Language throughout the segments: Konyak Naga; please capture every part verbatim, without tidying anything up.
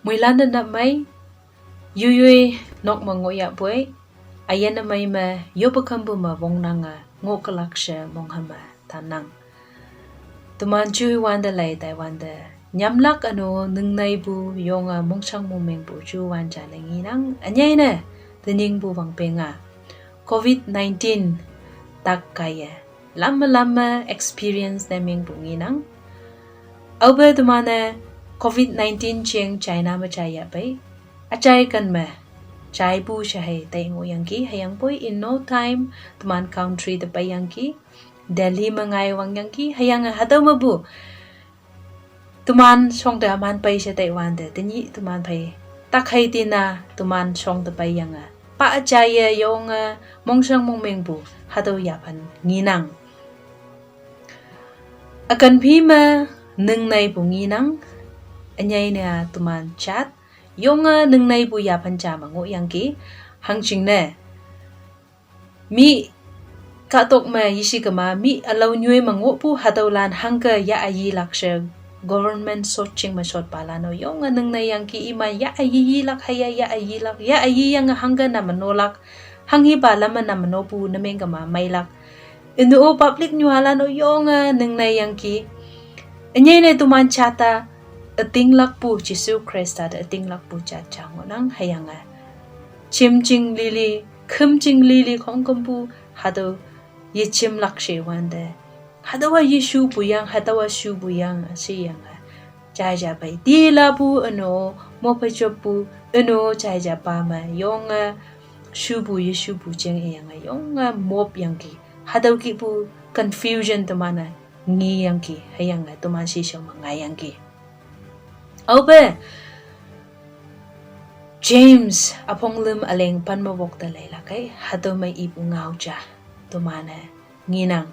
Muilan da nap mai, yuyui nok ma ngoh ya boi, ayan da mai ma yopakambu ma wong nanga ngoh kalak she mong hama tanang. Teman chui wan da lai tai wan da. Nyamlak ano ningnai bu yonga mongchang mongmeng bu chu wan ja na ngi nang, anyai ne, tening bu wang penga. Covid nineteen tak kaya. Lama lama experience na meng bu ngi nang. Aube teman ne Covid nineteen cheng China ma chai ya pai. Achai kan ma. Chai bu shahai tai ngo yang ki, hayang poi in no time, teman country te pai yang ki. Delhi ma ngai wang yang ki, hayang hatau ma bu. Teman shong te aman pai she tai wan te, tenyi teman pai. Tak hai tina teman shong te pai yang a. Pa achai ya yonga mongchang mongmeng bu, hatau ya pan ngi nang. Akan phi ma ningnai bu ngi nang, anyai ne a teman chat, yonga ningnai bu ya pan cha ma ngoh yang ki, hangching ne. Mi katok ma yishi kama, mi alau nyui ma ngoh pu hatau lan hangka ya ayi lak she, government sot ching ma sot pa lan o yonga ningnai yang ki iman ya ayi yi lak haya, ya ayi lak, ya ayi yang hangka na ma no lak, hanghi ba lama na ma no pu na meng kama mai lak. Inu o public nyu halan o yonga ningnai yang ki. Anyai ne teman chata, ating lak pu Jesu Christa da ating lak pu cha cha ngo nang hayang a. Chim ching lili, khum ching lili khong kum pu, hatau ye chim lak she wan de. Hatau wa ye shu bu yang, hatau wa shu bu yang, a shi yang a. Chai ja pai ti la pu ano, mo pa chop pu ano, chai ja pa ma yonga, shu bu ye shu bu cheng e yang a yonga, mop yang ki. Hatau ki pu confusion teman a ngi yang ki, hayang a teman shi shong ma ngai yang ki. Aube, James, aphong lum aleng pan ma wok ta lai la kai, hatau mai ibu ngau cha, teman a ngi nang.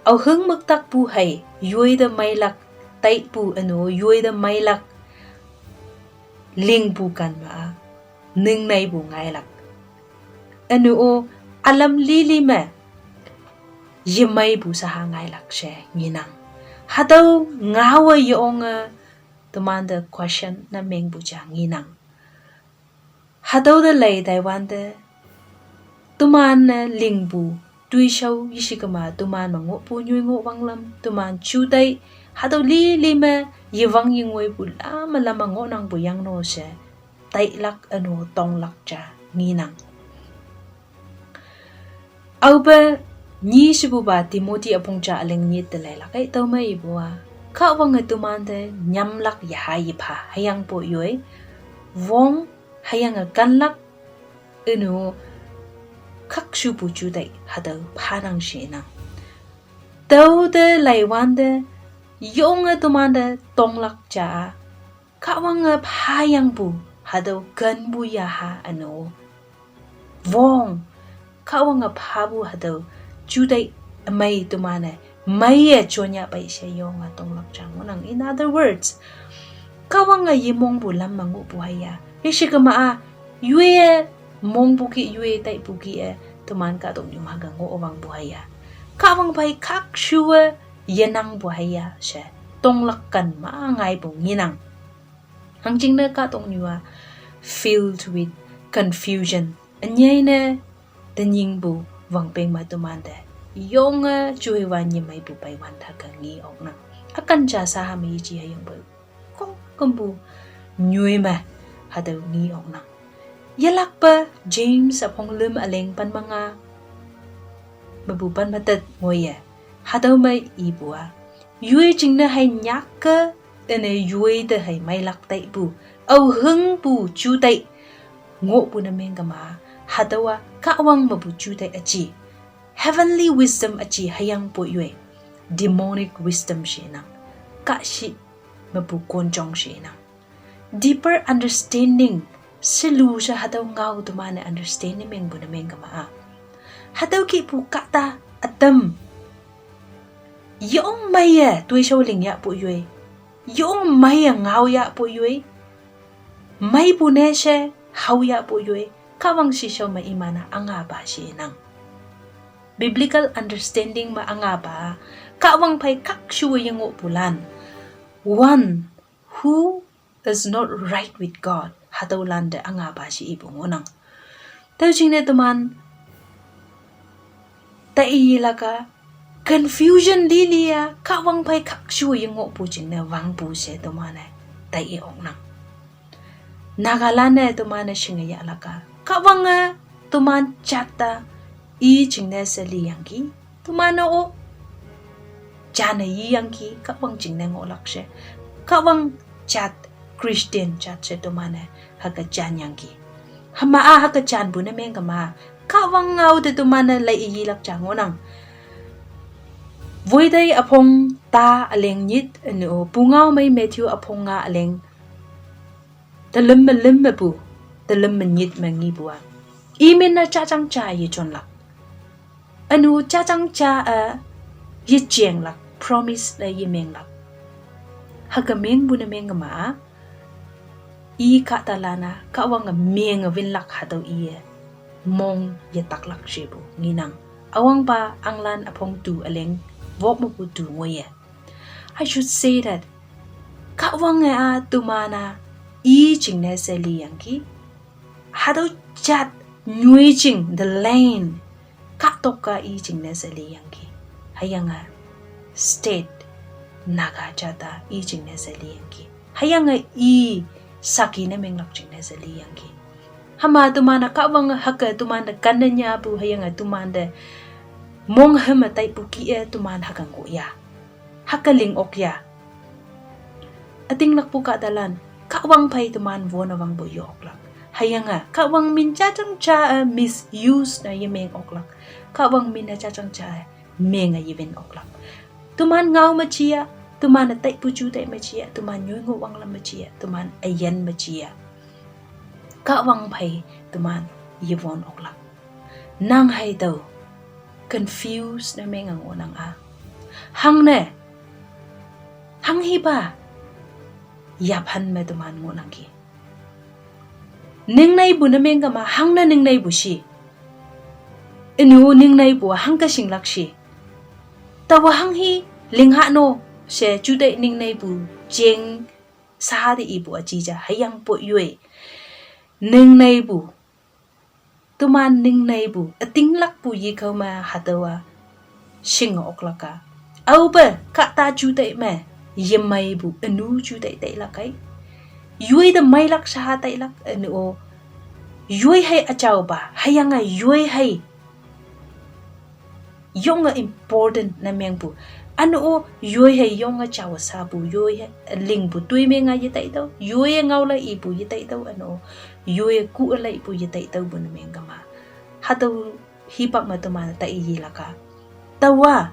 Au hung mak tak pu hai, yui da mai lak, tai pu ano, yui da mai lak, ling pu kan ma a, ningnai bu ngai lak. Anu o, alam lili ma, yimai bu saha ngai lak she ngi nang. Hatau ngawa yonga, teman da question na meng bu cha ngi nang. Hatau da lai tai wan da, teman na ling bu, tui shau yishi kama, teman ma ngoh pu nyui ngoh wang lam, teman chu tai, hatau lili ma, ye wang ye ngoi bu lama lama ngoh nang bu yang no she. Tai lak ano tong lak cha ngi nang. Aube nyi shibu ba Timothy aphong cha aleng nyi te lai lak ai tau mai ibu a. Ka wang a teman te nyam lak ya ha yi pha, hayang po yoi. Wong hayang a kan lak, inu kak shu pu chu tai hatau pha nang shi nang. Tau te lai wan te, yonga teman te tong lak cha a. Ka wang a pha yang bu, hatau kan bu ya ha ano. Wong, ka wang a pha bu hatau, chu tai amai teman a, mai ya chon ya pai she yonga tong lak cha ngo nang. In other words, ka wang a ye mong bu lam ma ngoh bu haya. Ye shi kama a, yue mong bu ki, yue tai bu ki e, teman ka tong yum ha ga ngoh wang bu haya. Ka wang pai kak shu a, ye nang bu haya she, tong lak kan ma ngai bu ngi nang. Hangching ne ka tong nyu a, filled with confusion. Anyai ne, tening bu, wang peng ma teman te. Yonga, chui wan ye mai bu pai wan ta ka ngi ok nang. Akan cha sa ha mai chi ha yong bu. Kong kum bu, nyui ma, hatau ngi ok nang. Ye lak pa, James aphong lum aleng pan ma nga. Ma bu pan ma tet ngoi ye. Hatau mai ibu a. Yui ching ne hai nyak ke, ene yui te hai mai lak tai bu. Au hung bu chu tai. Ngoh bu na meng kama. Hatau a ka wang ma bu chu tai achi. Heavenly wisdom achi hayang po yui. Demonic wisdom shi nang. Ka shi ma bu kon chong shi nang. Deeper understanding, selu sha hatau ngau teman ne understanding meng bu na meng kama a. Hatau ki pu kata atam. Yong mai ya tui shau ling ya pu yui. Yong mai ya ngau ya pu yui. Mai bu ne she hau ya pu yui. Ka wang shi shau ma imana anga ba shi nang. Biblical understanding ma anga ba. Ka wang pai kak shu ya ngo pulan. One who is not right with God. Hatüolan te anga pa she ipu ngohnang. Tüo jingne teman ta i laka confusion lili-a, Kahwang phei khakshu ye ngohpu jingne wangpu she teman-e ta i oknang. Nagalan-e teman-e shinge yahlak-a, Kahwange teman jat-a i jingne she liyangki. Teman-e o jane yiyangki, Kahwang jingne ngohlak she. Kahwang jat, Christian jat she teman-e hüke janyangki. Hüma-a hüke janpu ne mengkema, Kahwang ngao te teman-e lei yilak ja ngohnang. Woitei üpong ta üleng nyit üne-o Pungao mei Matthew üpong nga üleng telüm me lüm mepu, telüm me nyit me ngipu-a, imin-e jajang ja yejonlak. Üne-o jajang ja-e yejenglak, promise le yemenglak. Hüke mengpu ne mengkema-a, i kahtalan-a Kahwange menge winlak hatüo iye mong yetaklak shepu ngenang. Üwangpa Ahnglan üpong tu üleng wok mepu tu ngoiye. I should say that Kahwange-a teman-a i jingne she liyangki. Hatüo jat nyoijing, the land, kahtok-a i jingne she liyangki. Hüyange state, Naga jat-a i jingne she liyangki. Hüyange i saki ne menglak jingne she liyangki. Hüma teman-e Kahwange hüke teman te kanne nyapu hüyange teman te mong hüme taipu kih-e teman hüke ngoh ya, hüke ling ok ya. Ütinglakpu kahtalan, Kahwang phei teman wone wangpu ye oklak. Hüyange Kahwang min jajang ja-e misuse ne yemeng oklak. Kahwang min-e jajang ja-e menge yewin oklak. Teman ngao me jia, teman-e taipu juteih me jia, teman nyoi ngoh wanglam me jia, teman üyin me jia, Kahwang phei teman yewon oklak. Nang hei tüo confuse ne menge ngohnang-a, hangne, hanghipa yaphan me teman ngohnangki. Ningneipu ne mengkema hangne ningneipu shi, üne-o ningneipu hangke shinglak shi, taowa hanghi lingha no she juteih ningneipu jeng sahate ipu üji ja hüyangpoi yoi. Ningneipu, teman ningneipu ütinglakpu yekao me hatüowa shinge oklak-a, aope kahta juteih me yemeipu ünu juteih tailak ei. Yoi te meilak shaha tailak üne-o, yoi hei üjaopa hüyange yoi hei yonge important ne mengpu, üne-o yoi hei yonge jaowe shapu, yoi hei lingpu toi menge yetaitüoh, yoi-e ngaolai ipu yetaitüoh, üne-o yoi-e ku leipu yetaitüohpu ne mengkema, hatüo hipak me teman ta i yilak-a, taowa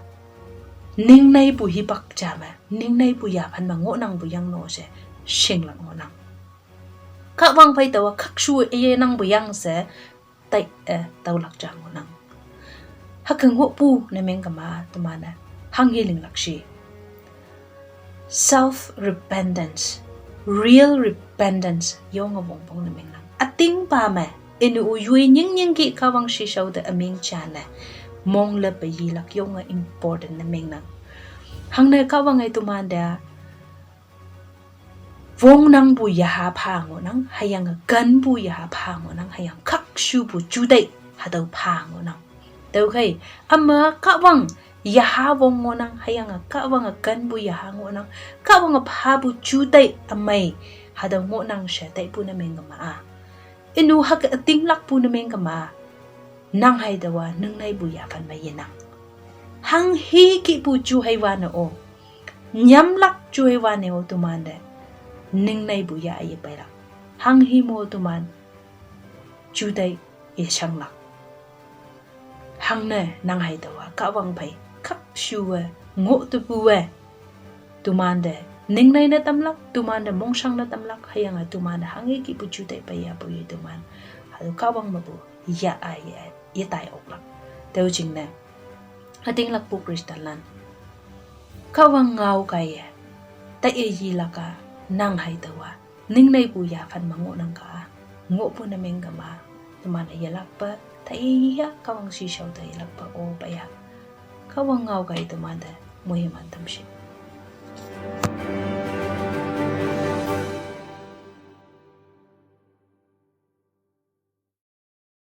ningneipu hipak ja me, ningneipu yaphan me ngohnangpu yang no she shinglak ngohnang. Kahwang phei taowa khakshu-e yenangpu yang she tai-e tüolak ja ngohnang. Hüke ngohpu ne mengkema teman-e hanghe linglak shi, self repentance, real repentance yonge wongpong ne mengnang. Ütingpa me, üne-o yoi nyingnyingki Kahwang shishao te ümeng jane mong lepe yilak yonge important ne mengnang. Hangne Kahwange temante wongnangpu yaha pha ngohnang, hüyange kenpu yaha pha ngohnang, hüyange khakshupu juteih hatüo pha ngohnang. Tüokhei, üme Kahwang yaha wong ngohnang, hüyange Kahwange kenpu yaha ngohnang, Kahwange phapu juteih ümei hatüo ngohnang she taipu ne mengkema-a, ünu hüke ütinglakpu ne mengkema, nang hei taowa ningneipu yaphan me yenang. Hanghe kihpu ju heiwa ne-o, nyamlak ju heiwa ne-o temante ningneipu ya yepeilak. Hanghe mo teman juteih yeshanglak. Hangne nang hei taowa Kahwang phei khakshuwe ngoh tepuwe, temante ningnei ne tamlak, temante mongshang ne tamlak, hüyange temante hanghe kihpu juteih peiyapu ye teman hatüo Kahwang mepu ya-a ye, yetai oklak. Tüo jingne ütinglakpu Christianlan, Kahwang ngao kaiye ta i yilak-a, nang hei taowa ningneipu yaphan me ngohnang ka-a, ngohpu ne mengkema, teman-e yelakpe ta i ya, Kahwang shishao te yelakpe o peiya, Kahwang ngao kaiye temante moiman tamshi.